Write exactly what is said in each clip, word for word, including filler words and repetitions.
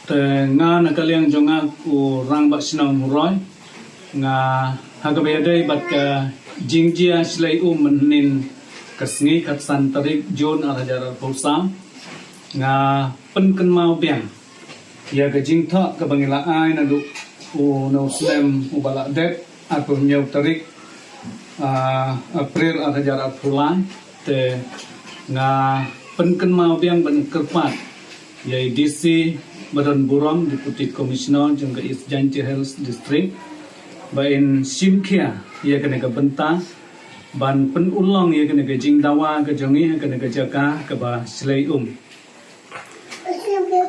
Te nga na ka liang jong nga u Rangbah Shnong Huroi, nga ha kaba ïadei bad ka jingjia shlei um mynhynnin ka sngi khatsan tarik Jun ar hajar arphew saw, nga pynkynmaw biang ïa ka jingthoh kaba ngi la ai naduh u na u snem uba la dep arphew hynñiew tarik, ah, April ar hajar arphew lai. Te nga pynkynmaw biang ban kyrpad ïa i D C ba don burom, Deputy Commissioner jong ka East Jaintia Hills District, ba in shim khia ïa kane ka bynta ban pynurlong ïa kane ka jingdawa ka jong ngi ha kane ka jaka kaba shlei um.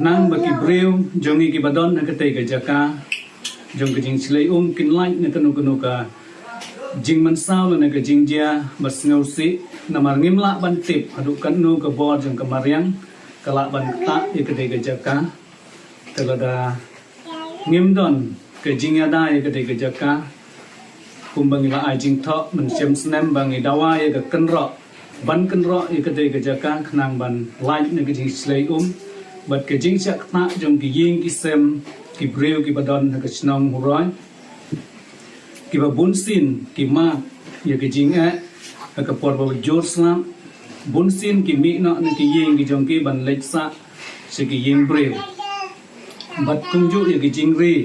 Khnang ba ki briew jong ngi kiba don ha katei ka jaka jong ka jingshlei um kin lait na kano kano ka jingmynsaw lane ka jingjia ba sngewsih, namar ngim lah ban tip haduh katno ka bor jong ka mariang ka lah ban ktah ïa katei ka jaka. Te lada ngim don ka jingïada ïa katei ka jaka, kumba ngi la ai jingthoh mynshem snem ba ngi dawa ïa ka kynroh, ban kynroh ïa katei ka jaka khnang ban lait na ka jingshlei um bad ka jingshah ktah jong ki ïing ki sem ki briew kiba don ha ka shnong Huroi, kiba bunsien ki mad ïa ka jingeh ha ka por ba jur slap, bunsien ki mih noh na ki ïing ki jong ki ban leit sah sha ki ïing briew. Bad kumjuh ïa ki jingri,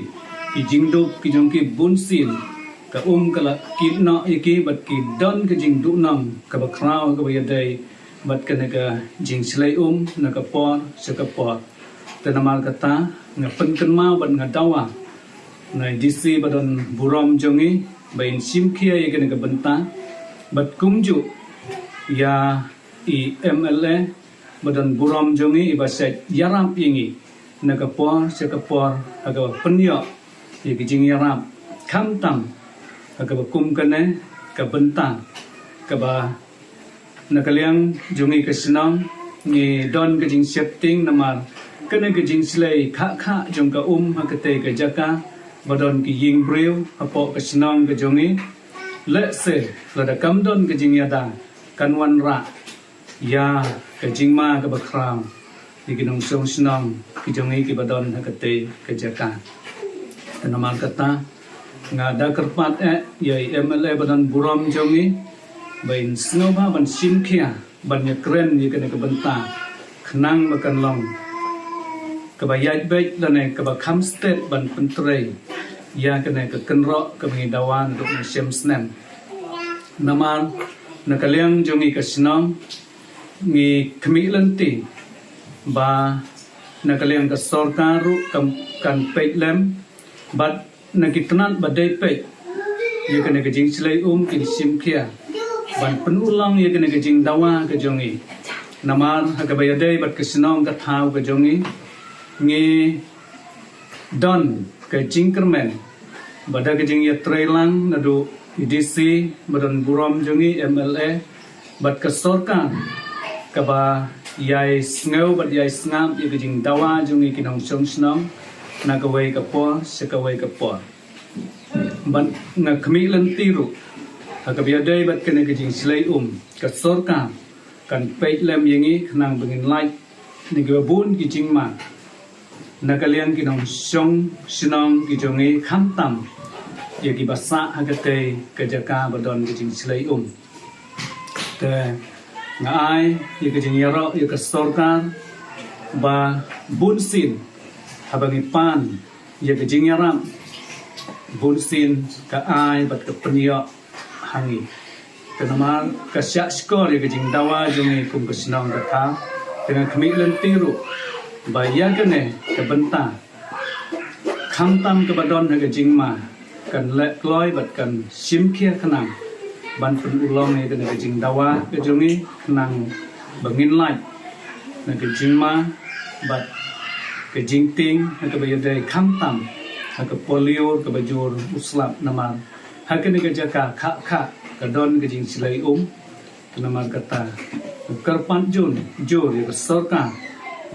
ki jingduk ki jong ki bunsien, ka um ka la kit noh ïa ki bad ki don ka jingduhnong kaba khraw kaba ïadei bad kane ka jingshlei um na ka por sha ka por. Te namar kata nga pynkynmaw bad nga dawa na i D C ba don burom jong ngi ba in shim khia ïa kane ka bynta, bad kumjuh ïa i M L A ba don burom jong ngi iba shait ïarap ïa ngi na ka por sha ka por ha kaba pynïoh ïa ka jingïarap, khamtam ha kaba kum kane ka bynta kaba na ka liang jong ngi ka shnong ngi don ka jingsheptieng namar kane ka jingshlei khah khah jong ka um ha katei ka jaka ba don ki ïing briew hapoh ka shnong ka jong ngi. Lehse lada kam don ka jingïada kan wanrah ïa ka jingma kaba khraw ïa ki nongshong shnong ki jong ngi kiba don ha katei ka jaka. Te namar kata nga da kyrpad eh ïa i M L A ba don burom jong ngi ba in sngewbha ban shim khia ban ïakren ïa kane ka bynta khnang ba kan long kaba ïaid beit lane kaba kham stet ban pyntrei ïa kane ka kynroh kaba ngi dawa naduh mynshem snem. Namar na ka liang jong ngi ka shnong ngi khmih lynti ba na ka liang ka sorkar ruh kan, kan peit lem bad na ki tnat ba dei peit ïa kane ka jingshlei um kin shim khia ban pynurlong ïa kane ka jingdawa ka jong ngi. Namar ha kaba ïadei bad ka shnong ka thaw ka jong ngi, ngi don ka jingkyrmen ba da ka jingïatreilang naduh i D C ba don burom jong ngi, M L A bad ka sorkar kaba ïai sngew bad ïai sngap ïa ka jingdawa jong ngi ki nongshong shnong na kawei ka por sha kawei ka por. Bad nga khmih lynti ruh ha kaba ïadei bad kane ka jingshlei um ka sorkar kan peit lem ïa ngi khnang ba ngin lait na kiba bun ki jingma na ka liang ki nongshong shnong ki jong ngi, khamtam ïa kiba sah ha katei ka jaka ba don ka jingshlei um. Te nga ai ïa ka jingïaroh ïa ka sorkar ba bunsien haba ngi pan ïa ka jingïarap bunsien ka ai bad ka pynïoh ha ngi. Te namar ka shah shkor ïa ka jingdawa jong ngi kum ka shnong ka thaw, te nga khmih lynti ruh ba ïa kane ka bynta khamtam kaba don ha ka jingma kan leh kloi bad kan shim khia khnang ban pynurlong ïa kane ka jingdawa ka jong ngi khnang ba ngin lait na ka jingma bad ka jingtieng ha kaba ïadei khamtam ha ka por lyiur kaba jur u slap namar ha kane ka jaka khah khah ka don ka jingshlei um. Namar kata nga kyrpad jur jur ïa ka sorkar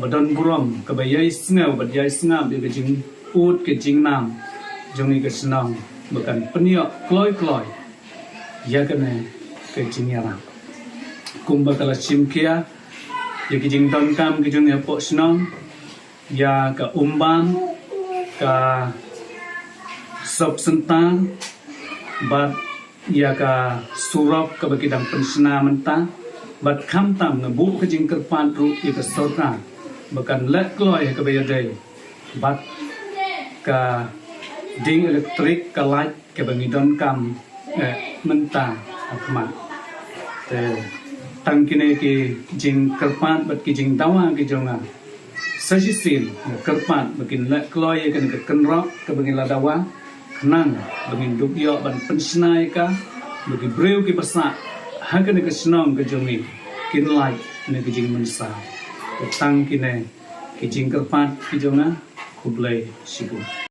ba don burom kaba ïai sngew bad ïai sngap ïa ka jingud ka jingnam jong ngi ka shnong ba kan pynïoh kloi kloi ïa kane ka jingïarap kumba ka la shim khia ïa ka jingdonkam ka jong ngi hapoh shnong. ïa ka umbam, ka sop syntar, bad ïa ka surok kaba ki dang pynshna mynta, bad khamtam nga buh ka jingkyrpad ruh ïa ka sorkar ba kan leh kloi ha kaba ïadei bad ka ding elektrik, ka light kaba ngi donkam, eh, mynta ha khmat. Te tang kine ki jingkyrpad bad ki jingdawa ki jong nga. Sa shisien nga kyrpad ba kin leh kloi ïa kane ka kynroh kaba ngi la dawa, khnang ba ngin dup ïoh ban pynshna ïa ka, ba ki briew kiba sah ha kane ka shnong ka jong ngi kin lait na ka jingmynsaw. Te tang kine ki jingkyrpad ki jong nga. Khublei shibun.